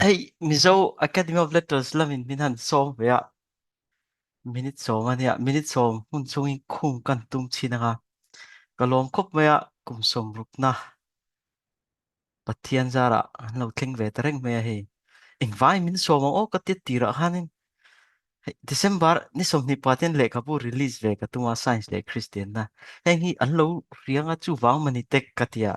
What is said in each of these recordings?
Hei Mizo Academy of Letters lamin min han sawm ve a, minute sawm a nia, minute sawm hmun chungin khung kan tum chhin anga ka lawm khawp mai a, kum sawm rukna Pathian zarah an lo thleng ve ta reng mai a hei. Engvai min sawm ang aw ka tia tirah khanin hei December ni 20 pa ten lehkhabu release ve ka tum a Science leh Christian na. Heng hi an lo riang a chuvang mani tek ka tia.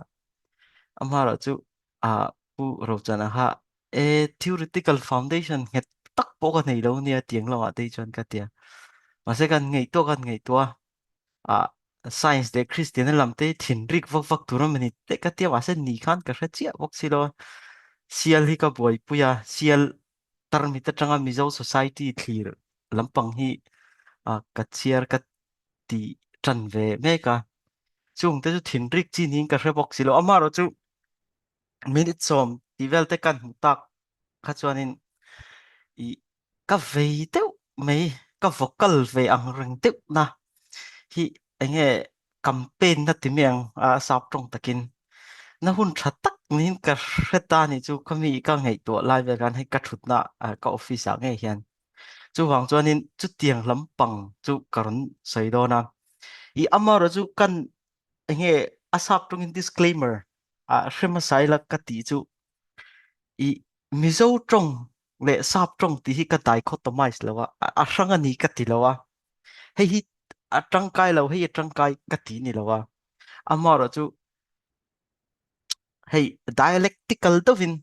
Amaherawh chu a Pu Rochana kha e theoretical foundation nghet tak pawh ka nei lo nia tiang lamah te hi chuan ka tia. Mahse kan ngaihtuah kan ngaihtuah a science leh Christian lam te hi thinrik vak vak tur a mani te ka tia mahse ni khan ka hre chiah bawk si lo a. Sial hi ka buaipui a, sial tarmit atanga Mizo society thlir lampang hi ka chhiar ka ti tan ve mek a. Chung te chu thinrik chi niin ka hre bawk si lo. Amaherawh chu minute sawm tih vel te kan hmuh tak kha chuanin i ka vei deuh mai ka vocal ve ang reng deuh na hi enge campaign na ti mai ang a sap tawng takin na hun tha tak niin ka hre ta ni chu ka mi ka ngaihtuah lai vel khan hei ka thutna ka office ah ngei hian chuvang chuanin chutiang lampang chu ka rawn sawi dawn a i amaherawh chu kan enge a sap tawngin disclaimer a hre hmasa ila ka tih chu i Mizo tawng leh sap tawng tih hi ka dichotomize lo a, a hrang a ni ka ti lo a, hei hi a tangkai lo hei a tangkai ka ti ni lo a, amaherawh chu hei dialectical deuhin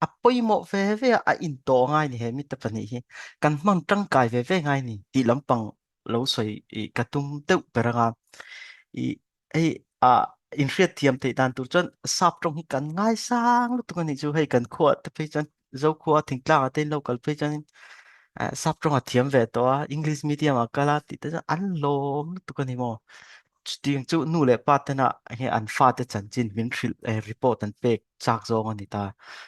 a pawimawh ve ve a, a intawh ngai ni he mite pahnih hi kan hmang tangkai ve ve ngai ni tih lampang lo sawi ka tum deuh ber anga i hei a inhriat thiam theih dan tur chuan sap tawng hi kan ngaisang lutuk a nih chu hei kan khua te phei chuan Zokhua thingtlang ah te in lo kal phei chuan sap tawng a thiam ve tawh a English medium ah kal a tih te chuan an lawm lutuk a ni maw chutiang chu nu leh pa tena enge an fate chanchin min hrilh report an pek chak zawng a ni ta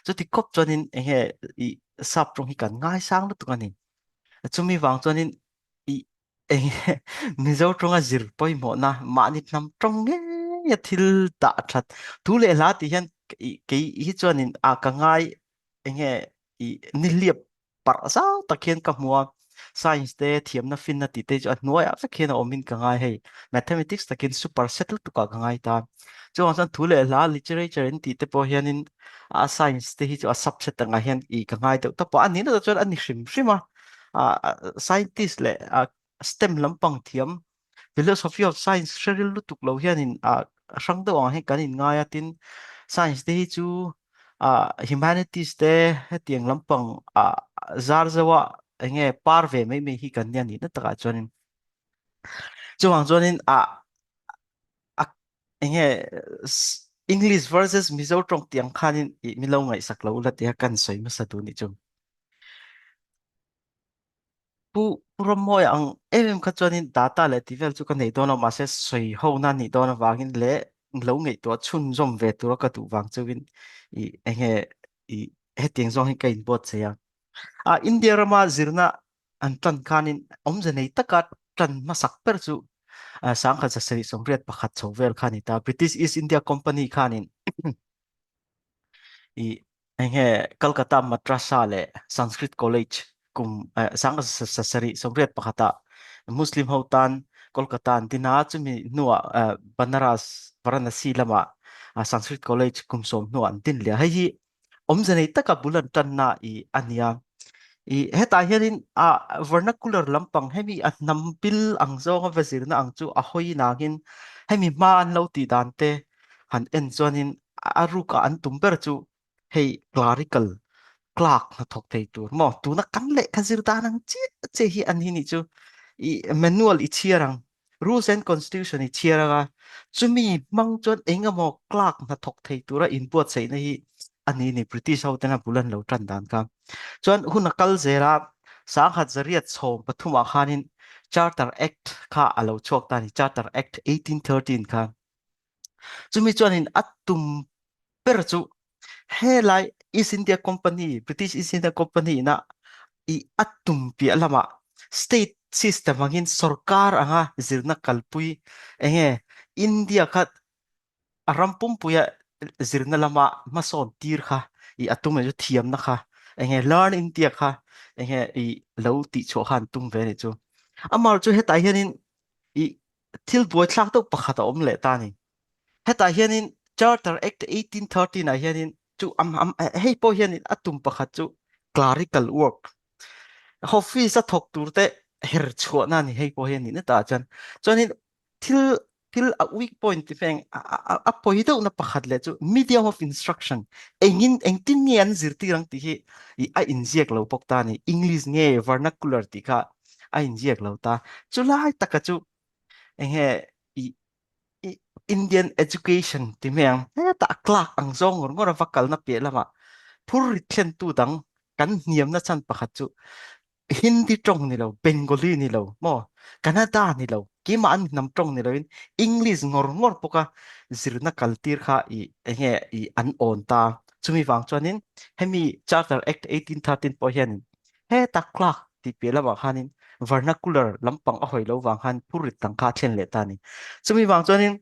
chuti khawp chuanin enge i sap tawng hi kan ngaisang lutuk a ni chumi vang chuanin i enge Mizo tawnga zir pawimawhna mahni hnam tawng ngei a thil dah that thu leh hla tih hian kei hi chuanin a ka ngai enge i nihliap parh zau tak hian ka hmu a science te thiamna finna tih te chu a hnuaiah vek hian a awmin ka ngai hei mathematics takin super set lutuk ah ka ngai ta chuvang chuan thu leh hla literature in tih te pawh hianin a science te hi chu a subset angah hian i ka ngai deuh tawp a a nihna chuan a ni hrim hrim a scientist leh STEM lampang thiam philosophy of science hre ril lutuk lo hianin hrang deuh ang hi kan inngai a tin science te hi chu humanities te hetiang lampang zar zauha enge par ve mai mai hi kan nia nihna takah chuanin chuvang chuanin a enge English versus Mizo tawng tiang khanin i min lo ngaihsak lo la tia kan sawi hmasa duh nih chu. Pu Pu Rammawi ang em em kha chuanin data leh tih vel chu ka nei dawn lo mahse sawi ho na nih dawn avangin leh lo ngaihtuah chhunzawm ve tura ka duh vang chuin i enge i hetiang zawng hi ka inbuatsaih a. A India rama zirna an tan khanin awmze nei taka tan hmasak ber chu 1781 chho vel kha ni ta. British East India Company khanin i enge Calcutta Madrasa leh Sanskrit College kum 1781 ah Muslim ho tan Kolkata an din a, chumi hnuah Banaras, Varanasi lamah Sanskrit College kum sawm hnuah an din leh a. Hei hi awmze nei taka bul an tanna i a nia. I hetah hianin a vernacular lampang hemi a hnam bil ang zawnga va zirna ang chu a hawi nangin hemi hma an lo tih dan te han en chuanin a rukah an tum ber chu hei clerical clerk hnathawk thei tur maw tuna kan lehkha zir dan ang chiah chiah hi an hi nih chu i manual i chhiar ang rules and constitution i chhiar anga chumi hmang chuan engemaw clerk hnathawk thei tura inbuatsaihna hi a ni ni British ho tena bul an lo tan dan kha chuan hun a kal zel a 1913 ah khanin Charter Act kha a lo chhuak ta ni Charter Act 1813 kha chumi chuanin a tum ber chu helai East India Company British East India Company ina i a tum piah lamah state system angin sorkar anga zirna kalpui enge India kha a ram pumpuia zirna lama hmasawn tir kha i a tum chu thiamna kha. Enge Learn India kha enge i lo tih chhuah kha an tum ve nih chu. Amar chu hetah hianin i thil buaithlak deuh pakhat a awm leh ta ni. Hetah hianin Charter Act 1813 ah hianin chu am am hei pawh hianin a tum pakhat chu clerical work office a thawk tur te her chhuahna ni hei pawh hian ni na ta chuan chuanin thil thil a weak point ti feng a poi deuh na pakhat leh chu medium of instruction engin engtin nge an zirtir ang tih hi i a inziak lo bawk ta ni English nge vernacular tih kha a inziak lo ta chulai taka chu enge i Indian education ti mai ang hetah clerk ang zawng ngawr ngawr a va kalna piah lamah phur rit thlentu dang kan hniamna chan pakhat chu Hindi tawng ni lo Bengali ni lo maw Kannada ni lo keimah an hnam tawng ni loin English ngawr ngawr bawka zirna kaltir kha i enge i an awn ta chumi vang chuanin hemi Charter Act 1813 pawh hianin Heta clerk tih piah lamah khanin vernacular lampang a hawi lo vang khan phurrit dang kha a thlen leh ta a ni. Chumi vang chuanin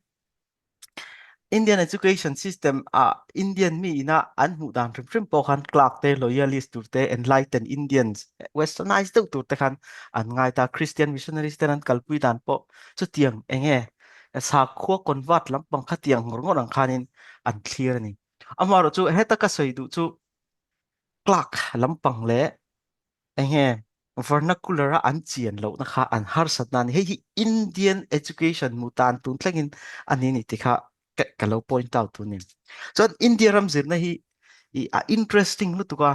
Indian education system ah Indian mi ina an hmuh dan hrim hrim pawh khan clerk te, loyalist tur te, enlightened Indians, westernized deuh tur te khan an ngai ta. Christian missionaries ten an kalpui dan pawh chutiang enge sakhua convert lampang khatiang ngawr ngawr ang khanin an thlir a ni. Amaherawhchu heta ka sawi duh chu Clerk lampang leh enge vernacular a an chian lohna kha an harsatna a ni. Hei hi Indian education mu tan tun thlengin a ni ni tih kha ka lo point out tu ni. Chuan India ram zirna hi i a interesting lutuk a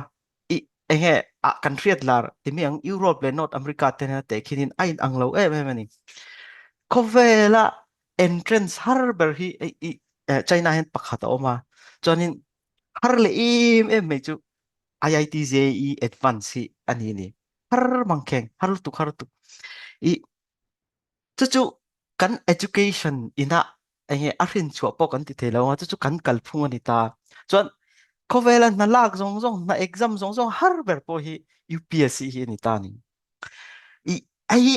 i enge a kan hriat lar timi ang Europe leh North America te nena tehkhinin a in ang lo em em a ni. Khawvela entrance har ber hi i China hian pakhat a awm a chuanin har leh em em mai chu IIT JEE Advance hi a ni ni har mangkheng har lutuk har lutuk i chu chu kan education ina enge a hrin chhuah pawh kan ti thei lo a chu chu kan kalphung a ni ta chuan khawvela hna lak zawng zawng hna exam zawng zawng har ber pawh hi UPSC hi a ni ta ni i hei hi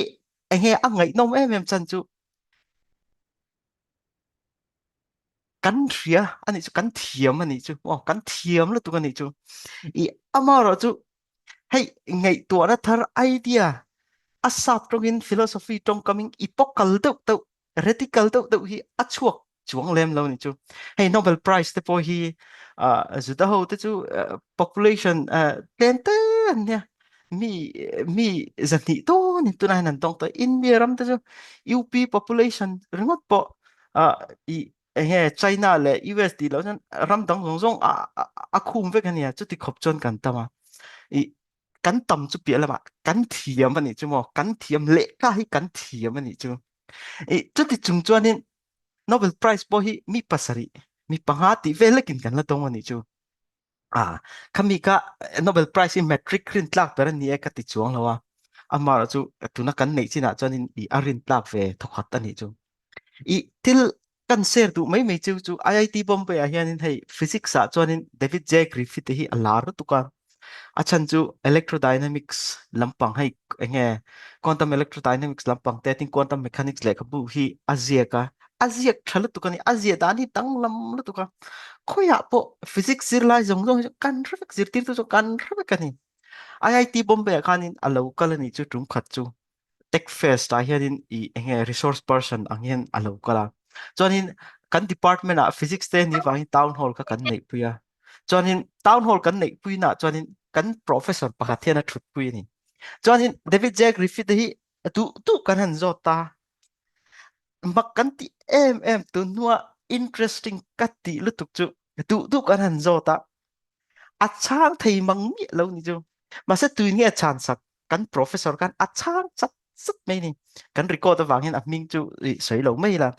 enge a ngaihnawm em em chan chu Kan hria a nih chu kan thiam a nih chu aw kan thiam lutuk a nih chu i amaherawhchu hei ngaihtuahna thar idea a sap tawngin philosophy tawngkamin i pawkal deuh deuh radical deuh deuh hi a chhuak chuang lem lo a nih chu hei Nobel Prize te pawh hi ah Juda ho te chu population tlem te an nia mi mi zahnih dawn in tunah hian an tawng tawh India ram te chu UP population ringawt pawh ah i enge China leh US tih loh chuan ram dang zawng zawng a a khum vek ania chuti khawp chuan kan tam a i kan tam chu piah lamah kan thiam anih chu maw kan thiam lehkha hi kan thiam anih chu i chuti chung chuanin Nobel Prize pawh hi mi pasarih mi panga tih vel lekin kan la dawng anih chu Ah, khami ka Nobel Prize hi matric rin tlak ber ani e ka ti chuang lo a. Amah chu tuna kan neih chinah chuan in i a rin tlak ve thawkhat ani chu. I thil kan share duh mai mai chu chu IIT Bombay ah hianin hei physics ah chuanin David J Griffith te hi a lar lutuk a. A chhan chu electrodynamics lampang hei enge quantum electrodynamics lampang te tin quantum mechanics lehkhabu hi a ziak a a ziak tha lutuk ani a ziah dan hi danglam lutuk a khawiah pawh physics zirlai zawng zawng hi chu kan hre vek zirtirtu chu kan hre vek ani IIT Bombay ah khanin a lo kal ani chu tum khat chu tech fest ah hianin i enge resource person ang hian a lo kal a chuanin kan department ah physics te ni vangin town hall kha kan neih pui a chuanin town hall kan neih pui na chuanin kan professor pakhat hian a thut pui ani chuanin David J Griffith te hi tu tu kan han zawt ta mak kan ti em em tun hnua interesting ka ti lutuk chu tu tu kan han zawt a a chhang thei mang miah lo ni chu mahse tuin nge a chhan sak kan professor khan a chhang chat chat mai ni kan record avangin a hming chu i sawi lo mai la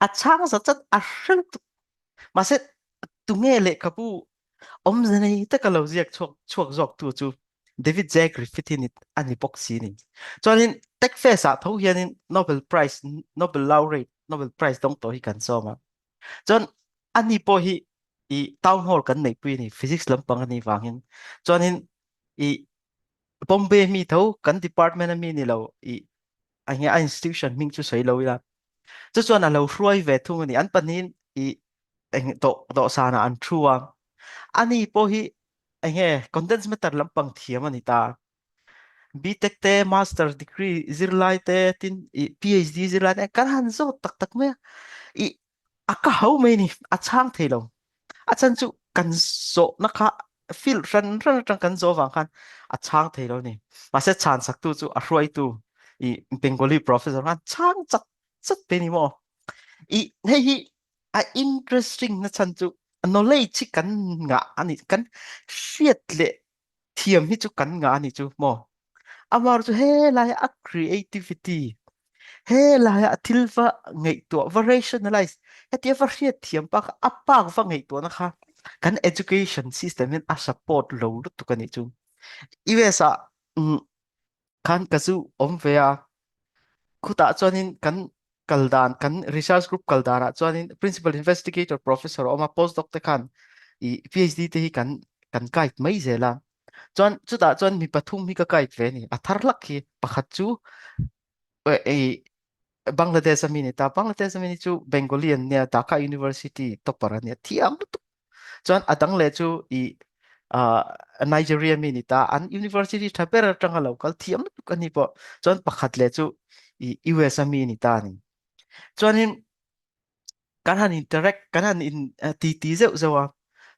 a chhang zat chat a hre lutuk mahse tunge lehkhabu awmze nei taka lo ziak chhuak chhuak zawk tu chu David J Griffith hi ni ani bawk si ni chuanin Tech Fest ah tho hianin Nobel Prize Nobel laureate Nobel Prize dawng tawh hi kan sawm a chuan ani pawh hi i town hall kan neih pui ni physics lampang ani wangin chuanin i Bombay mi tho kan department ami ni lo i a nge a institution hming chu sawi lo ila chu chuan a lo hruai ve thung ani an pahnihin i eng dawh dawhsanah an thu a ani pawh hi. enge condensed matter lampang thiam ani ta. BTech te master degree zirlai te tin i PhD zirlai te kan han zawt tak tak mai a. I a ka ho mai ni a chhang thei lo. A chan chu kan zawhna kha field hran hran atang kan zawh vang khan a chhang thei lo ni. Mahse chhan saktu chu a hruaitu i Bengali professor khan chhang chat chat pe ni maw. I hei hi a interesting na chan chu knowledge hi kan ngah ani kan hriat leh thiam hi chu kan ngah ani chu maw. Amar chu he lai a creativity he lai a thil va ngaihtuah va rationalize hetia va hriat thiam pa kha a pak va ngaihtuahna kha kan education system hian a support lo lutuk ani chu. US ah khan ka zu awm ve a khutah chuanin kan kal dan kan research group kal danah chuanin principal investigator professor awm a postdoc te khan i PhD te hi kan kan guide mai zel a chuan chutah chuan mi pathum hi ka guide ve ni a thar hlak hi pakhat chu e Bangladesh ami ni ta Bangladesh ami ni chu Bengali an nia Dhaka University topper an nia thiam lutuk chuan a dang leh chu i uh, Nigeria mi ni ta an university tha ber atanga lo kal thiam lutuk ani pawh chuan pakhat leh chu i US ami ni ta ni chuanin kan han interact kan han in ti ti zeuh zeuh a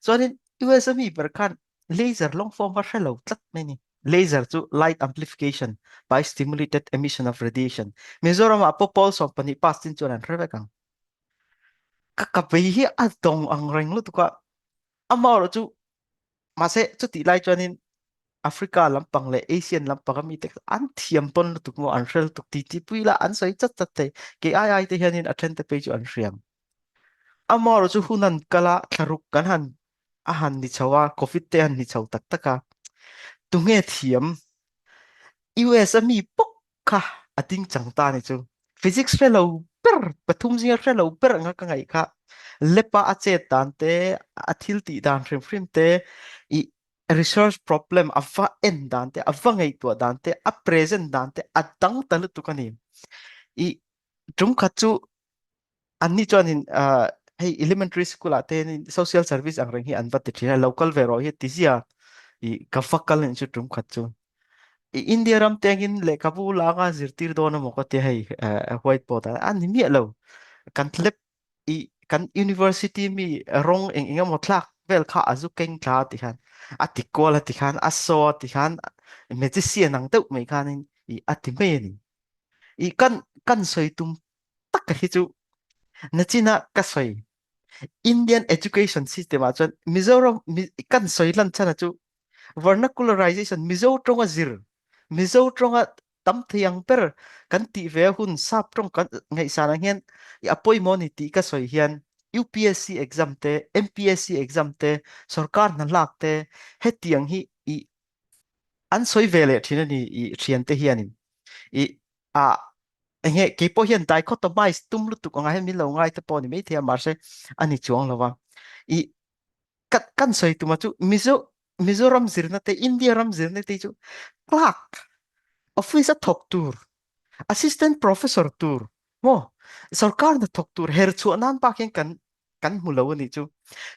chuanin US ami ber khan laser long form va hrelo tlat mai ni laser chu light amplification by stimulated emission of radiation Mizoram ah pawh pawl 12 pass chin chuan an hre vek ang ka ka bei hi a dawng ang reng lutuk a amaherawh chu mahse chutih lai chuanin Africa lampang leh Asian lampang ami te an thiam tawn lutuk maw an hre lutuk ti ti pui la an sawi chat chat thei kei ai ai te hianin a then te phei chu an hriam amaherawh chu hun an kal a thlaruk kan han a han ni chho a covid te han ni chho tak tak a tunge thiam US ami bawk kha a ding chang ta ni chu physics hre lo ber pathum zinga hre lo ber anga ka ngaih kha lepa a chet dan te a thil tih dan hrim hrim te i research problem a va en dan te a va ngaihtuah dan te a present dan te a dang ta lutuk ani i tum khat chu anni chuanin uh, hei elementary school ah te social service ang reng hi an va ti thin a local ve rawh hi ti zia i ka va kal in chu tum khat chu i India ram tengin lehkhabu langa zirtir dawn emaw ka tia hei whiteboard ah a ni miah lo kan tlep i kan university mi rawng eng eng emaw thlak vel kha a zu keng thla ti khan a ti kual a ti khan a saw a ti khan magician ang deuh mai khanin i a ti mai ani i kan kan sawi tum tak hi chu nachina ka sawi Indian education system ah chuan Mizoram kan sawi lan chhan chu vernacularization Mizo tawnga zir Mizo tawnga tam thei ang ber kan tih ve hun sap tawng kan ngaihsan ang hian a pawimawh ni tih ka sawi hian UPSC exam te MPSC exam te sorkar hna hlak te hetiang hi i an sawi ve leh thin ani i thian te hianin i a enge keipawh hian dichotomize tum lutuk anga hian min lo ngai te pawh ni maithei a mahse ani chuang lova i kan kan sawi tuma chu Mizo Mizoram zirna te India ram zirna te chu clerk office a thawk tur assistant professor tur maw sarkar hna thawk tur her chhuah nan bak hian kan kan hmu lo ani chu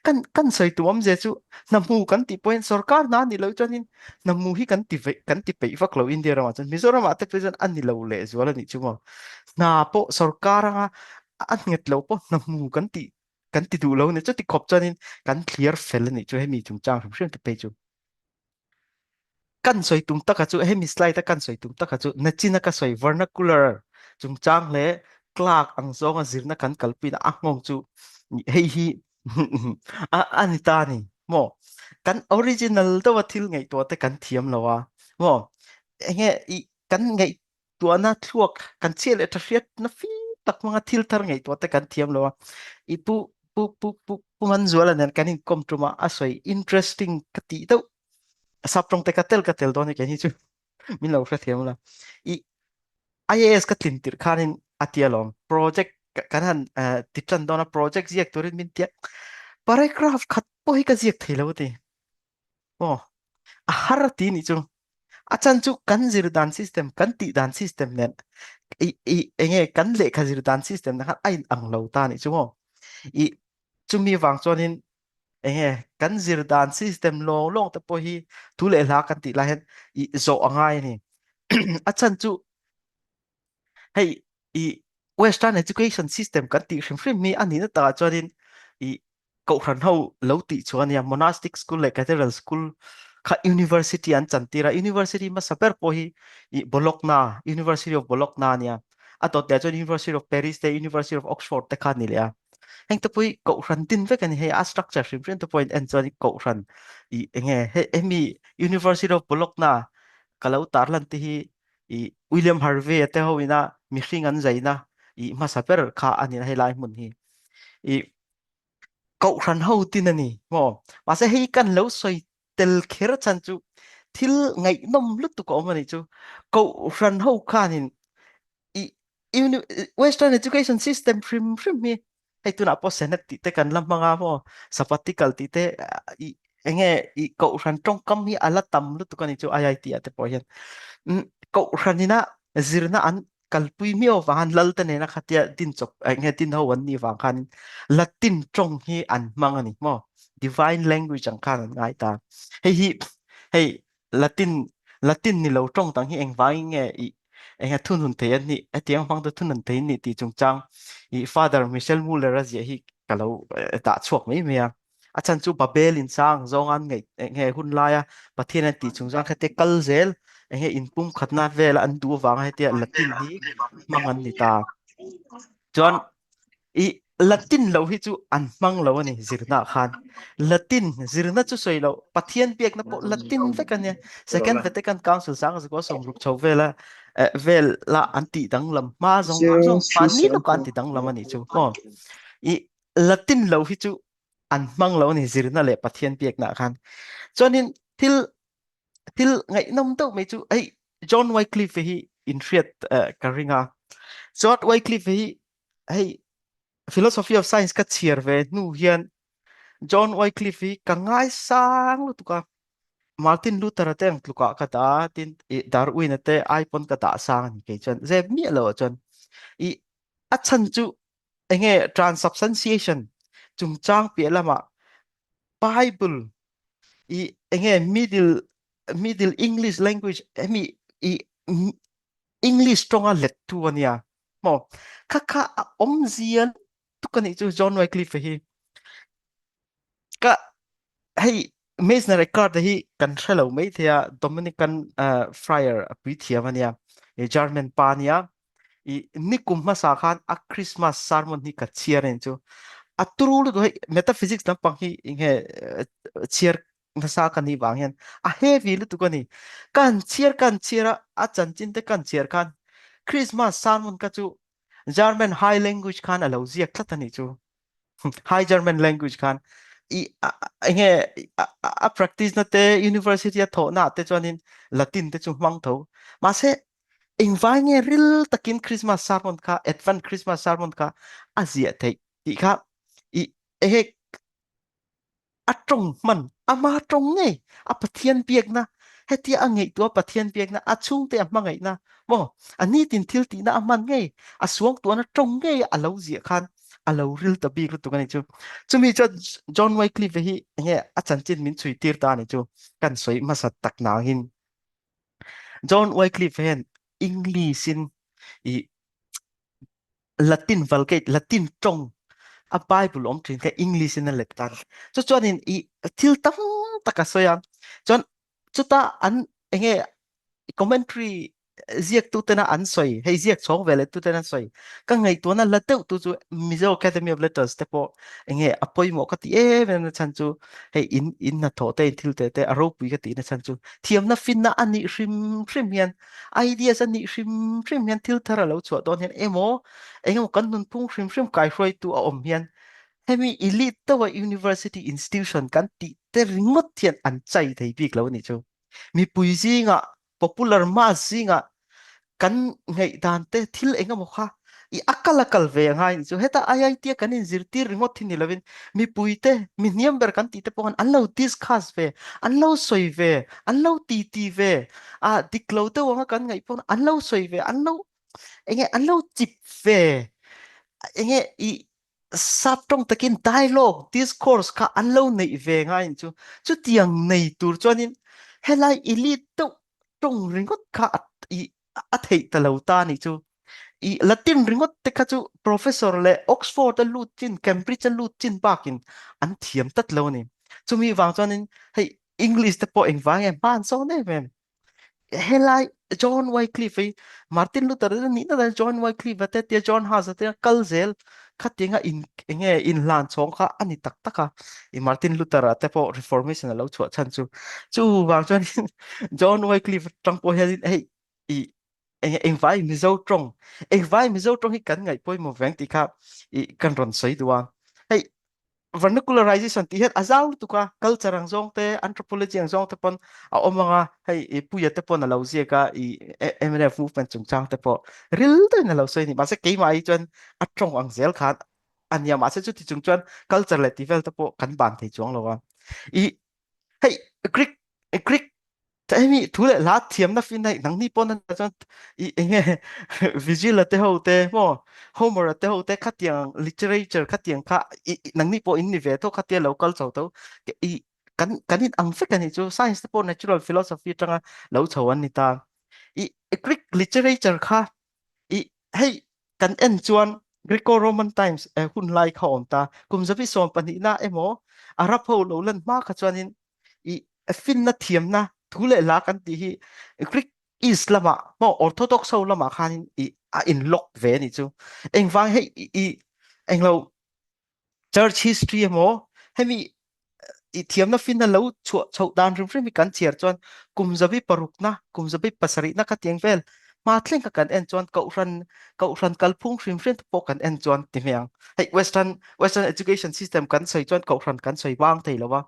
kan kan sawi tu awmzia chu hna hmu kan tih pawhin sarkar hna ni lo chuanin hna hmu hi kan ti ve kan ti peih vak lo India ramah chuan Mizoram ah te phei chuan a ni lo leh zual ani chu maw hna pawh sarkar anga a nghet lo pawh hna hmu kan tih kan ti duh lo ni chuti khawp chuanin kan thliar fel ani chu hemi chungchang hrim hrim te phei chu kan sawi tum taka chu hemi slide a kan sawi tum taka chu nachina ka sawi vernacular chungchang leh clerk ang zawnga zirna kan kalpui na a nghawng chu hei hi a ani ta ni maw kan original deuha thil ngaihtuah te kan thiam lo a maw enge i kan ngaih tuahna thluak kan chhiat leh tha hriat na fi tak hmanga thil thar ngaihtuah te kan thiam lo a i pu pu pu pu pu Manzuala nen kan inkawm tuma a sawi interesting ka tih deuh saptawng te ka tel ka tel dawn ni kei hi chu min lo hrethiam la i IAS ka tlin tirh khanin a tia lawm project kan han ti tan dawn a project ziak turin min tia paragraph khat pawh hi ka ziak thei lo ti Aw, a har ti nih chu. A chan chu kan zir dan system, kan tih dan system nen i i enge kan lehkha zir dan system na khan a in ang lo ta nih chu maw. I chumi vang chuanin. Enge kan zir dan system lawng lawng te pawh hi thu leh hla kan tih lai hian i zawh a ngai a ni. A chan chu hei i Western education system kan tih hrim hrim hi a nihna takah chuanin i kohhran ho lo tih chu ania monastic school leh cathedral school kha university an chantir a university hmasa ber pawh hi i Bologna University of Bologna ania a dawt leh chuan University of Paris te University of Oxford te kha ni leh a heng te pawh hi kohhran din vek ani hei a structure hrim hrim te pawh in en chuan kohhran i enge he hemi University of Bologna ka lo tarlan te hi i William Harvey te ho ina mihring an zaina i hmasa ber kha ani hei lai hmun hi i kohhran ho tin ani maw mahse hei kan lo sawi tel kher chan chu thil ngaihnawm lutuk a awm ani chu kohhran ho khanin i Western education system hrim hrim hi hei tunah pawh Senate tih te kan la hmang a maw sabbatical tih te i enge i kohhran tawngkam hi a la tam lutuk ani chu IIT ah te pawh hian kohhran ina zirna an kalpui miau vang han lal te nena khatia din chawp enge din ho an ni vang khan Latin tawng hi an hmang ani maw divine language ang khan an ngai ta hei hi hei Latin Latin ni lo tawng tang hi engvangin nge i enge thunun thei an nih hetiang hmang te thunun thei an nih tih chungchang i Father Michel Muller a ziah hi ka lo dah chhuak mai mai a a chhan chu Babel in sang zawng an ngaih enge hun laia Pathian an tih chungchang kha te kal zel enge inpumkhatna vela an duh avanga hetia Latin hi hmang an ni ta chuan i Latin lo hi chu an hmang lo ani zirna khan Latin zirna chu sawi lo Pathian biakna pawh Latin vek ania Second Vatican Council sang zako 60 chho vela vel la an ti danglam hma zawng zawng mahni lawka an ti danglam ani chu maw i Latin lo hi chu an hmang lo ani zirna leh Pathian biakna khan chuanin thil thil ngaihnawm deuh mai chu hei John Wycliffe hi in hriat ka ring a John Wycliffe hi hei philosophy of science ka chhiar ve hnu hian John Wycliffe hi ka ngaisang lutuk a Martin Luther te ang tlukah ka dah tin Darwin te ai pawn ka dah sang ani kei chuan zep miah lo ah chuan i a chhan chu enge transubstantiation chungchang piah lamah Bible i enge middle middle English language hemi i English tonga let tu ania mo kha kha a awmzia tuk ani chu John Wycliffe hi ka hei Meisner Eckhart hi kan hrelo mai thei a Dominican uh, friar a pui thiam ania e German pa ania i nikum hmasa khan a Christmas sermon hi ka chhiar en chu a turu lutuk hei metaphysics lampang hi enge chhiar nasa ka ni wang hian a heavy lutuk ani kan chhiar kan chhiar a a chanchin te kan chhiar khan Christmas sermon ka chu German high language khan a lo ziak tlat ani chu high German language khan i enge a practice na te university a thawh na te chuanin Latin te chu hmang tho mahse Engvai nge ril takin Christmas sermon kha Advent Christmas sermon kha a ziah theih tih kha i ehe a tawng hman ama tawng ngei a Pathian biakna hetia a ngaihtuah Pathian biakna a chhungte a hmangaihna maw a nitin thil tihna a hman ngei a suangtuahna tawng ngei a lo ziah khan a lo ril ta bik lutuk ani chu chumi chuan John Wycliffe hi enge a chanchin min chhui tir ta ani chu kan sawi hmasa tak nangin John Wycliffe hian English in i Latin Vulgate Latin tawng a Bible awm thin kha English in a let tan. Chu chuan in i thil tam tak a sawi a. Chuan chuta an enge commentary ziak tu tena an sawi hei ziak chhawng ve leh tu tena an sawi ka ngaihtuahna la deuh tu chu Mizo Academy of Letters te pawh enge a pawimawh ka ti em em na chhan chu hei in in hnathawh te in thil te te a ropui ka tih na chhan chu thiamna finna a nih hrim hrim hian ideas a nih hrim hrim hian thil thar a lo chhuah dawn hian emaw engemaw kan nunphung hrim hrim kaihruaitu a awm hian hemi elite deuha university institution kan tih te ringawt hian an chai thei bik lo a nih chu mipui zingah popular mass zingah kan ngaihdan te thil engemaw kha i akal akal ve angai ni chu heta IIT a kan inzirtir ringawt hi ni lovin mipui te mi hniam ber kan tih te pawh khan an lo discuss ve an lo sawi ve an lo titi ve a dik lo deuh anga kan ngaih pawh an lo sawi ve an lo enge an lo chip ve enge i. Sap tawng takin dialogue, discourse kha an lo neih ve ngaiin chu chutiang nei tur chuanin helai elite deuh tawng ringawt kha a i a theih ta lo ta nih chu. I Latin ringawt te kha chu professor leh Oxford a lut chin, Cambridge a lut chin bakin an thiam tlat lo a ni. Chumi vang chuanin hei English te pawh engvang nge hman sawn em em. Helai John Wycliffe hi Martin Luther te nihna dan John Wycliffe te tia John Hus te kal zel khatianga in enge inhlan chhawng kha ani tak tak a. I Martin Luther a te pawh Reformation a lo chhuah chhan chu. Chu vang chuan John Wycliffe tang pawh hian hei i eng engvai Mizo tawng engvai Mizo tawng hi kan ngaih pawimawh veng tih kha i kan rawn sawi duh a. Hei vernacularization tih hian a zau lutuk a culture ang zawng te anthropology ang zawng te pawn a awm anga hei i puia te pawn a lo ziak a i MNF movement chungchang te pawh ril deuhin a lo sawi a ni mahse keimah hi chuan a tawng ang zel khan a nia mahse chuti chung chuan culture leh tih vel te pawh kan ban thei chuang lo a i hei Greek Greek hemi thu leh hla thiamna fin hei nangni pawn an chuan i enge Vigil te ho te maw Homer te ho te khatiang literature khatiang kha i nangni pawh in ni ve tho khatia lo kal chho tho i kan kan in ang vek ani chu science te pawh natural philosophy atanga lo chho an ni ta i Greek literature kha i hei kan en chuan Greco-Roman times eh, hun lai kha awm ta kum zabi sawm pahnih na emaw Arab ho lo lan hma kha chuanin i finna thiamna thu leh hla kan tih hi Greek East lama maw Orthodox ho lama khanin i a in lock ve ni chu engvang hei i englo church history emaw hemi i thiamna finna lo chhuah chhoh dan hrim hrim hi kan chhiar chuan kum zabi parukna kum zabi pasarihna kha tiang vel hma thleng kha kan en chuan kohhran kohhran kalphung hrim hrim te pawh kan en chuan ti hmiang hei western western education system kan sawi chuan kohhran kan sawi bang thei lo a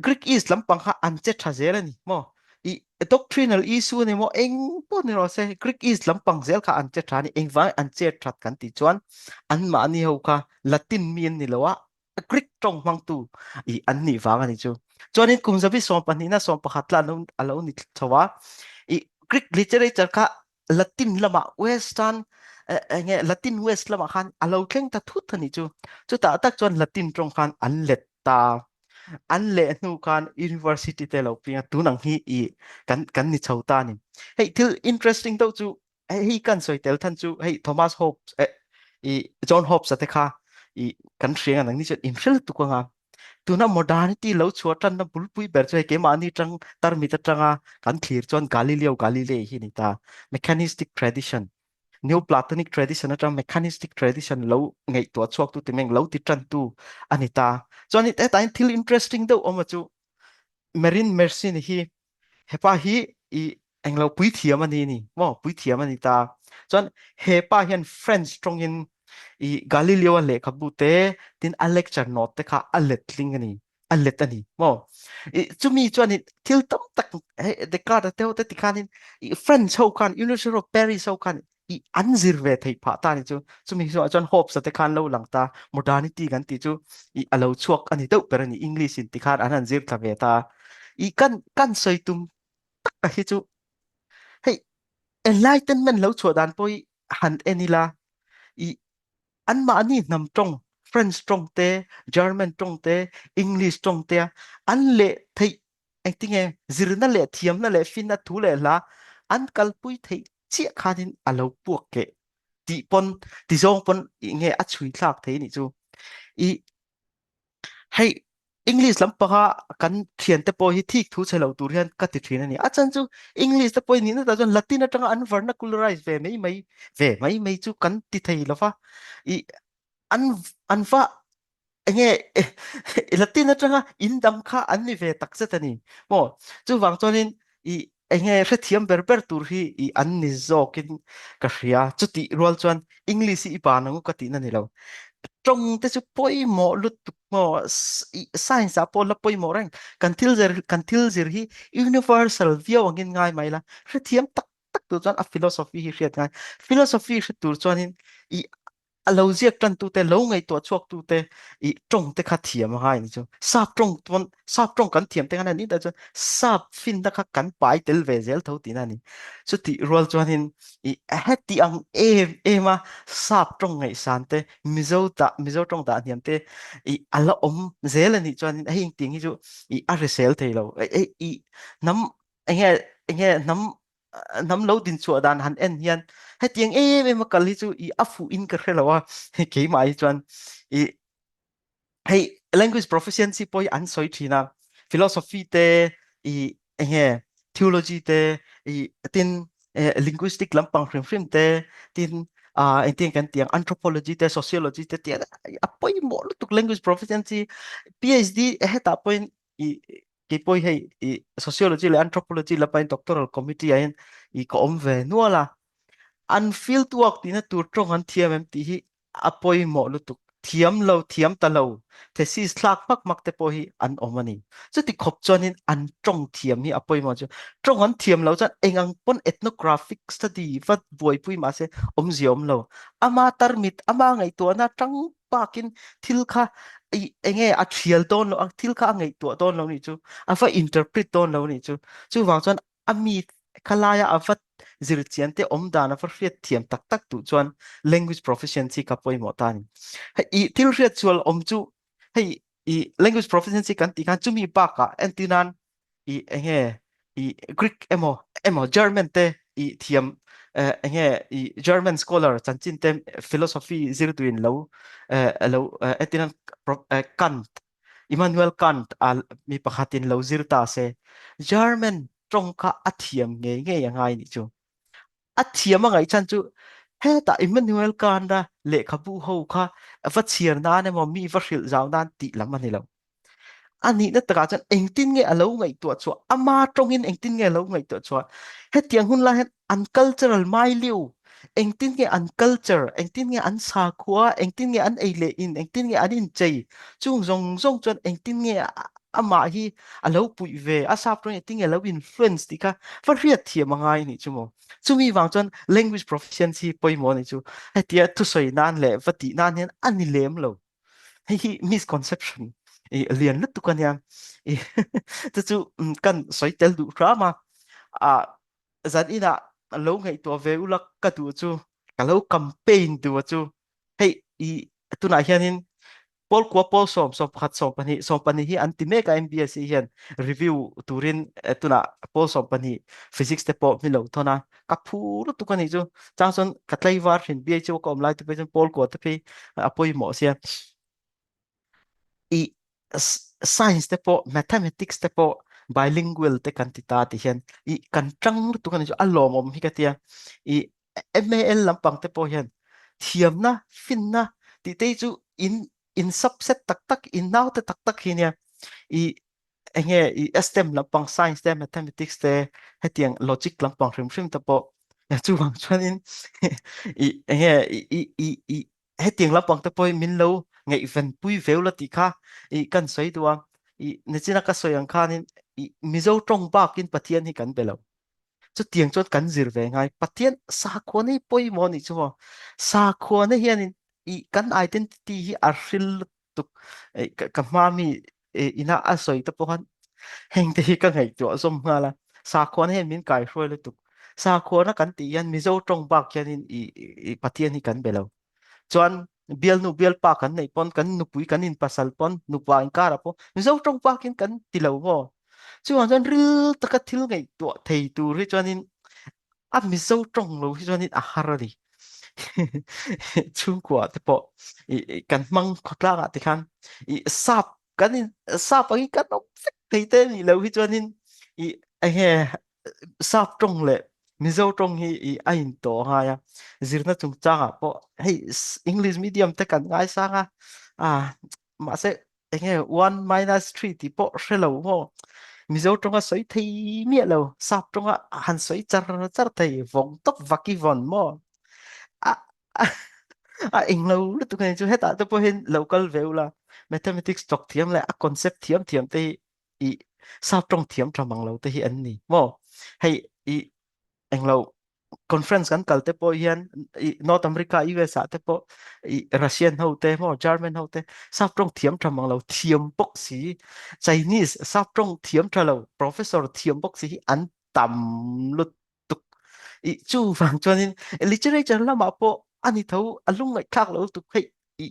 Greek East lampang kha an che tha zel a ni maw i doctrinal issue ni maw eng pawh ni rawh se Greek East lampang zel kha an che tha ni engvang an che that kan tih chuan an mahni ho kha Latin mi an ni lo a Greek tawng hmangtu i an nih vang a ni chu chuanin kum zabi sawm pahnihna sawm pakhat la a lo ni chho a i Greek literature kha Latin lama Western enge Latin West lama khan a lo thleng ta thut a ni chu chutah tak chuan Latin tawng khan an let ta an leh hnu khan university te lo piang a tunang hi i kan kan ni chho ta ni hei thil interesting deuh chu hei kan sawi tel than chu hei Thomas Hobbes eh, i John Hobbes te kha i kan hriang anang ni chuan in hril tuk anga tuna modernity lo chhuah tan na bulpui ber chu hei keimahni tang tarmit atanga kan thlir chuan Galileo Galilei hi ni ta mechanistic tradition Neoplatonic tradition atang mechanistic tradition lo ngaihtuah chhuak tu timeng lo ti tan tu ani ta chuan hetain thil interesting deuh awm chu Marin Mersini hi hepa hi i englo puithiam ani ni mo puithiam ani ta chuan hepa hian French tawngin i Galileo a lehkhabu te tin a lecture note te kha a letling ani a let ani mo i chumi chuan in thil tam tak Descartes te ho te tikhanin i French ho khan University of Paris ho khan i an zir ve thei phah ta ni chu chumi chu chuan Hobbes te khan lo lang ta modernity kan ti chu i alo chhuak ani deuh ber ani English in tikhan an han zir thla ve ta i kan kan soi tum tak hi chu hei enlightenment lo chhuah dan pawh hi han en ila i anmahni hnam tawng French tawng te German tawng te English tawng te an leh theih engtinge zirna leh thiamna leh finna thu leh hla an kalpui theih chiah khanin a lo puak keh tih pawn ti zawng pawn nge a chhui thlak thei nih chu i hei English lampanga kan thiante pawh hi thik thu chhe lo tur hian ka ti thin a ni. A chan chu English te pawh nihna tak chuan Latin atanga an vernacularize ve mai mai ve mai mai chu kan ti thei lova. I an an va enge Latin atanga in dang kha an ni ve tak zet a ni. Maw chuvang chuanin i enge hrethiam ber ber tur hi i an ni zawkin ka hria chutih rual chuan English hi i ban angu ka tihna ni lo tawng te chu pawimawh lutuk maw science ah pawh la pawimawh reng kan thil zir kan thil zir hi universal viau angin ngai mai la hrethiam tak tak tur chuan a philosophy hi hriat ngai philosophy hre tur chuanin i. A lo ziak ṭantute, lo ngaihtuah chhuaktute i ṭawng te kha thiam a ngai ni chu. Sap ṭawng chuan sap ṭawng kan thiam te khan a ni ta chuan sap finna kha kan pai tel ve zel tho tihna a ni. Chutih rual chuanin i heti ang em em a sap ṭawng ngaihsan te, Mizo dah Mizo ṭawng dah hniam te i a la awm zel a nih chuanin hei engtiang hi chu i a hrisel thei lo. I hnam enge enge hnam hnam lo din chhuah dan han en hian hetiang em em a kal hi chu i a fuh in ka hre lo a keimah hi chuan i hei language proficiency pawh hi an sawi thin a philosophy te i enge theology te i tin linguistic lampang hrim hrim te tin engtin kan tiang anthropology te sociology te tiang a pawimawh lutuk language proficiency PhD hetah pawhin i kei pawh hei i sociology leh anthropology lama doctoral committee ah hian i ka awm ve nual a an field work tihna tur tawng an thiam em tih hi a pawimawh lutuk thiam lo thiam ta lo thesis thlak hmak hmak te pawh hi an awm a ni chuti khawp chuanin an tawng thiam hi a pawimawh chu tawng an thiam lo chuan engang pawn ethnographic study va buaipui mahse awmzia awm lo ama tarmit ama ngaihtuahna tang bakin thil kha enge a thial dawn lo thil kha a ngaihtuah dawn lo nih chu a va interpret dawn lo nih chu chuvang chuan a mi khalaia a va zir chian te awm dan a va hriat thiam tak tak duh chuan language proficiency kha pawimawh ta ni hei i thil hriat sual awm chu hei i language proficiency kan tih khan chumi bakah entirnan i enge i Greek emaw emaw German te i thiam enge i German scholar chanchin te philosophy zirtuin lo lo etinan Kant Immanuel Kant a mi pakhatin lo zir ta se German tawng kha a thiam ngei ngei a ngai ni chu a thiam a ngaih chan chu hetah Immanuel Kant a lehkhabu ho kha va chhiar nan emaw mi va hrilh zau nan tih lam a ni lo A nihna takah chuan engtin nge a lo ngaihtuah chhuah? Ama tawngin engtin nge a lo ngaihtuah chhuah? Hetiang hun lai hian an cultural milieu, engtin nge an culture, engtin nge an sakhua, engtin nge an ei leh in, engtin nge an inchei, chung zawng zawng chuan engtin nge amah hi a lo puih ve, a sap tawngin engtin nge a lo influence tih kha va hriat thiam a ngai a nih chu maw. Chumi vang chuan language proficiency pawimawh a nih chu. Hetia thusawi nan leh va tih nan hian a ni lem lo. Hei hi misconception i lian lutuk ania. I chu chu kan sawi tel duh hram a. A zan inah lo ngaihtuah ve ula ka duh chu ka lo campaign duh a chu hei i tunah hianin pawl kua pawl sawm sawm pakhat sawm pahnih sawm pahnih hi an ti mek a MBSC hian review turin tunah pawl sawm pahnih physics te pawh mi lo thawn a ka phu lutuk a nih chu chang chuan ka tlaivar thin biai chu ka awm lai te phei chuan pawl kua te phei a pawimawh sia i science te pawh mathematics te pawh bilingual te kan ti ta ti hian i kan tang lutuk a nih chu a lawmawm hi ka tia i MAL lampang te pawh hian thiamna finna tih te hi chu in in subset tak tak in naute tak tak hi nia i enge i STEM lampang science te mathematics te hetiang logic lampang hrim hrim te pawh chuvang chuanin i enge i i i i hetiang lampang te pawh min lo ngaihven pui veu la tih kha i kan sawi duh a i nichina ka sawi ang khanin i Mizo tawng bakin Pathian hi kan be lo chutiang chuan kan zir ve ngai Pathian sakhua hi pawimawh nih chu maw sakhua na hianin i kan identity hi a hril tuk ka hma mi ina a sawi te pawh khan heng te hi ka ngaihtuah zawm nghal a sakhua na hian min kai hruai lutuk sakhua na kan tih hian Mizo tawng bak hianin i i Pathian hi kan be lo chuan bialnu bialpa kan neih pawn kan nupui kan in pasal pawn nupa inkar ah pawh Mizo tawng bakin kan ti lo maw chuan chuan ril taka thil ngaihtuah thei tur hi chuanin a Mizo tawng lo hi chuanin a har a ni chhungkua te pawh i kan hmang khawtlang ah te khan i sap kan in sap angin kan awm vek thei te nih lo hi chuanin i enge sap tawng leh Mizo tawng hi i a in to ngai a zirna chungchangah pawh hei English medium te kan ngaisang a a mahse enge 1 minus 3 tih pawh hre lo maw Mizo tawnga sawi thei miah lo sap tawnga han sawi char char thei vawng tawp vaki vawn maw a a englo lutuk ani chu hetah te pawh hian lo kal ve ula mathematics chawk thiam leh a concept thiam thiam te hi i sap tawng thiam tha mang lo te hi an ni maw hei i englo. Conference kan kal te pawh hian i North America US ah te pawh i Russian ho te maw German ho te sap tawng thiam tha mang lo thiam bawk si Chinese sap tawng thiam tha lo professor thiam bawk si hi an tam lut tuk i chu vang chuanin literature lamah pawh ani tho a lungngaih thlak lo tuk hei i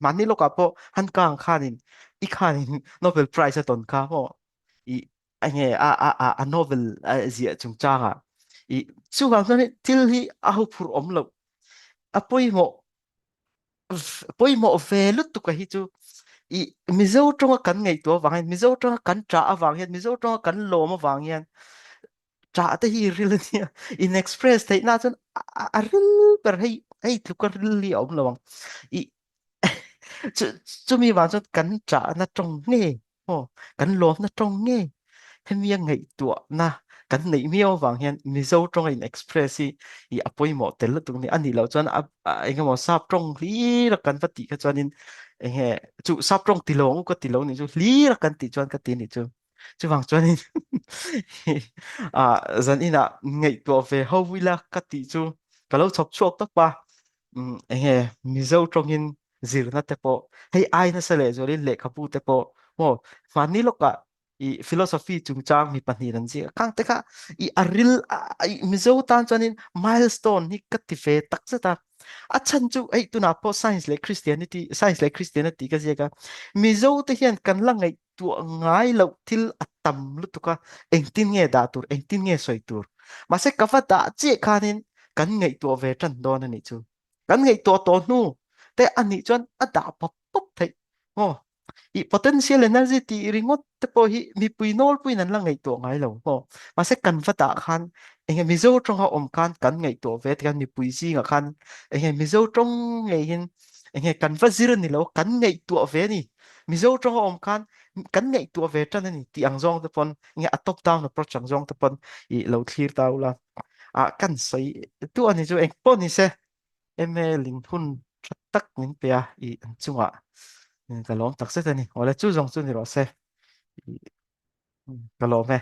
mahni lokah pawh han kang khanin i khanin Nobel Prize a ton kha maw i enge a a a a novel a ziah chungchanga i chuvang chuan thil hi a ho phur awm lo a pawimawh pawimawh ve lutuk a hi chu i Mizo tawnga kan ngaihtuah avang hian Mizo tawnga kan ṭah avang hian Mizo tawnga kan lawm avang hian ṭah te hi ril ania in express theih na chuan a ril ber hei hei tluka ril hi a awm lo ang i chu chumi vang chuan kan ṭahna ṭawng nge maw kan lawmna ṭawng nge hemia ngaihtuahna kan neih miau avang hian Mizo ṭawng a in express hi i a pawimawh tel lutuk ni anih loh chuan a engemaw sap ṭawng hlir a kan va tih kha chuanin enge chu sap ṭawng ti lo ang u ka ti lo nih chu hlir a kan tih chuan ka ti nih chu chuvang chuanin a zan inah ngaihtuah ve ho ila ka tih chu ka lo chhawp chhuak tawp a enge Mizo ṭawngin zirna te pawh hei ai nasa leh zualin lehkhabu te pawh maw hmanni lawkah i philosophy chungchang mi pahnih an ziak khang te kha i a ril i Mizo tan chuanin milestone hi ka ti ve tak zet a a chhan chu hei tunah pawh science leh Christianity science leh Christianity ka ziak a Mizo te hian kan la ngaih tuah ngai loh thil a tam lutuk a engtin nge dah tur engtin nge sawi tur mahse ka va dah chiah khanin kan ngaihtuah ve tan dawn a nih chu kan ngaihtuah tawh hnu te anih chuan a dah pawp pawp theih maw i potential energy tih ringawt te pawh hi mipui nawlpuiin an la ngaihtuah ngai lo maw mahse kan va dah khan enge Mizo tawnga awm khan kan ngaihtuah ve te khan mipui zingah khan enge Mizo tawng ngeiin enge kan va zir ani lo kan ngaihtuah ve ani Mizo tawnga awm khan kan ngaihtuah ve tan ani tih ang zawng te pawn enge a top down approach ang zawng te pawn i lo thlir ta ula a kan sawi tu ani chu eng pawh ni se email in hun tha tak min pe a i an chungah ka lawm tak zet ani awle chu zawng chu ni rawh se ka lawm e.